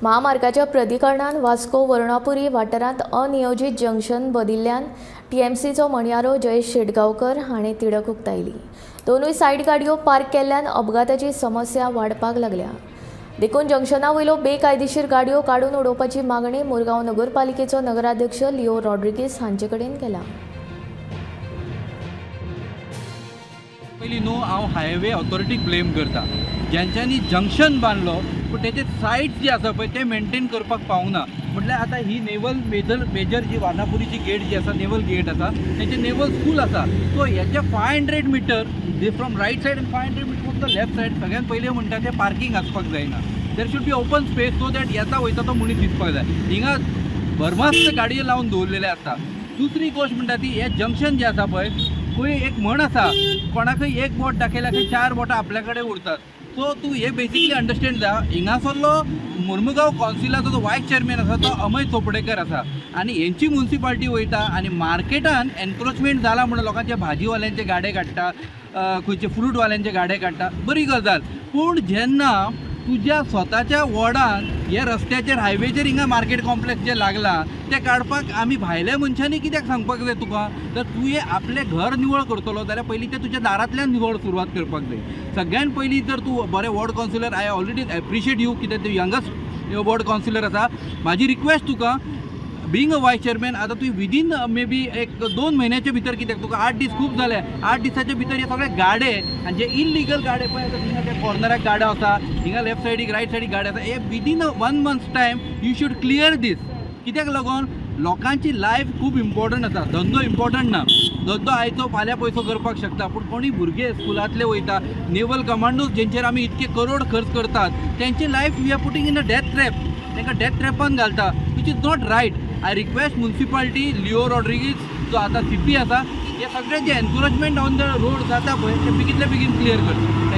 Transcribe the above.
महामार्गाच्या प्राधिकरणान वास्को वर्णापुरी वाठारांत अनियोजीत जंक्शन बदिल्ल्यान टीएमसीचो म्हणयारो जयेश शेटगांवकर हाणें तिडक उक्तायली. दोनूय सायड गाडयो पार्क केल्ल्यान अपघाताची समस्या वाडपाक लागल्या. देखून जंक्शना वयल्यो बेकायदेशीर गाडयो काडून उडोवपाची मागणी मुरगांव नगरपालिकेचो नगराध्यक्ष लिओ रॉड्रिगीस हांचे कडेन केला. पयलीं न्हू, हांव हायवे ऑथॉरिटीक ब्लेम करता, ज्यांच्यांनी जंक्शन बांदलो, पूण तेजे सायड जी आसा पळय, ते मेनटेन करपाक पावूंक ना. म्हटल्यार आतां ही नेवल मेजर मेजर जी वानापुरीची गेट जी आसा, नेवल गेट आसा, तेंचे नेवल स्कूल आसा. सो हेचे 500 meter from right side आनी 500 meter from the left side, सगळ्यात पयलीं म्हणटा तें पार्कींग आसपाक जायना. There should be open space so that येता वयता तो मनीस दिसपाक जाय. हिंगा भरमास्त गाडयो लावन दवरलेले आसता. दुसरी गोश्ट म्हणटा ती, हें जंक्शन जें आसा पळय, खंय एक म्हण आसा, कोणाकय एक बोट दाखयल्यार खंय चार बोटां आपल्या कडेन उरतात. सो तूं हे बेसिकली अंडरस्टँड जा, हिंगासरलो मुर्मुगांव कावन्सिलाचो जो वायस चेअरमॅन आसा, तो अमय चोपडेकर आसा आनी हेंची मुन्सिपाल्टी वयता आनी मार्केटान एनक्रोचमेंट जाला म्हणून लोकांचे भाजीवाल्यांचे गाडे काडटा, खंयचे फ्रूटवाल्यांचे गाडे काडटा. बरी गजाल, पूण जेन्ना तुज्या स्वताच्या वॉर्डान हे रस्त्याचेर, हायवेचेर हिंगा मार्केट कॉम्प्लेक्स जे लागला, ते काडपाक आमी भायल्या मनशांनी कित्याक सांगपाक जाय तुका? तर तुवें आपलें घर निवळ करतलो जाल्यार पयलीं तें तुज्या दारांतल्यान निवळ सुरवात करपाक जाय सगळ्यान पयलीं. जर तूं बरें ward councillor, I already appreciate you, कित्याक तूं यंगस्ट वॉर्ड कावन्सिलर आसा. म्हाजी रिक्वेस्ट तुका, बिंग अ वायस चेअरमॅन, आतां तुवें विदीन मे बी एक 2 म्हयन्याच्या भितर, कित्याक तुका 8 दीस खूब जाले, 8 दिसाच्या भितर हे सगळे गाडे आनी जे इलिगल गाडे पळय, आतां हिंगा त्या कॉर्नराक गाडो आसा, हिंगा लेफ्ट सायडीक, रायट सायडीक गाडे आसा, हे within a one month time you should clear this. कित्याक लागून लोकांची लायफ खूब इम्पॉर्टंट आसा, धंदो इम्पॉर्टंट ना. धंदो आयचो फाल्यां पयसो करपाक शकता, पूण कोणी भुरगे स्कुलांतले वयता, नेवल कमांडोज जेंचेर आमी इतके करोड खर्च करतात, तेंची life we are putting in a death trap. तांकां डेथ ट्रॅपान घालता, which is not right. I request municipality, Leo Rodrigues जो आतां सीपी आसा, हे सगळे जे एनक्रोचमेंट ऑन the road जाता पळय, ते बेगीनल्या बेगीन क्लियर करचे. Thank you.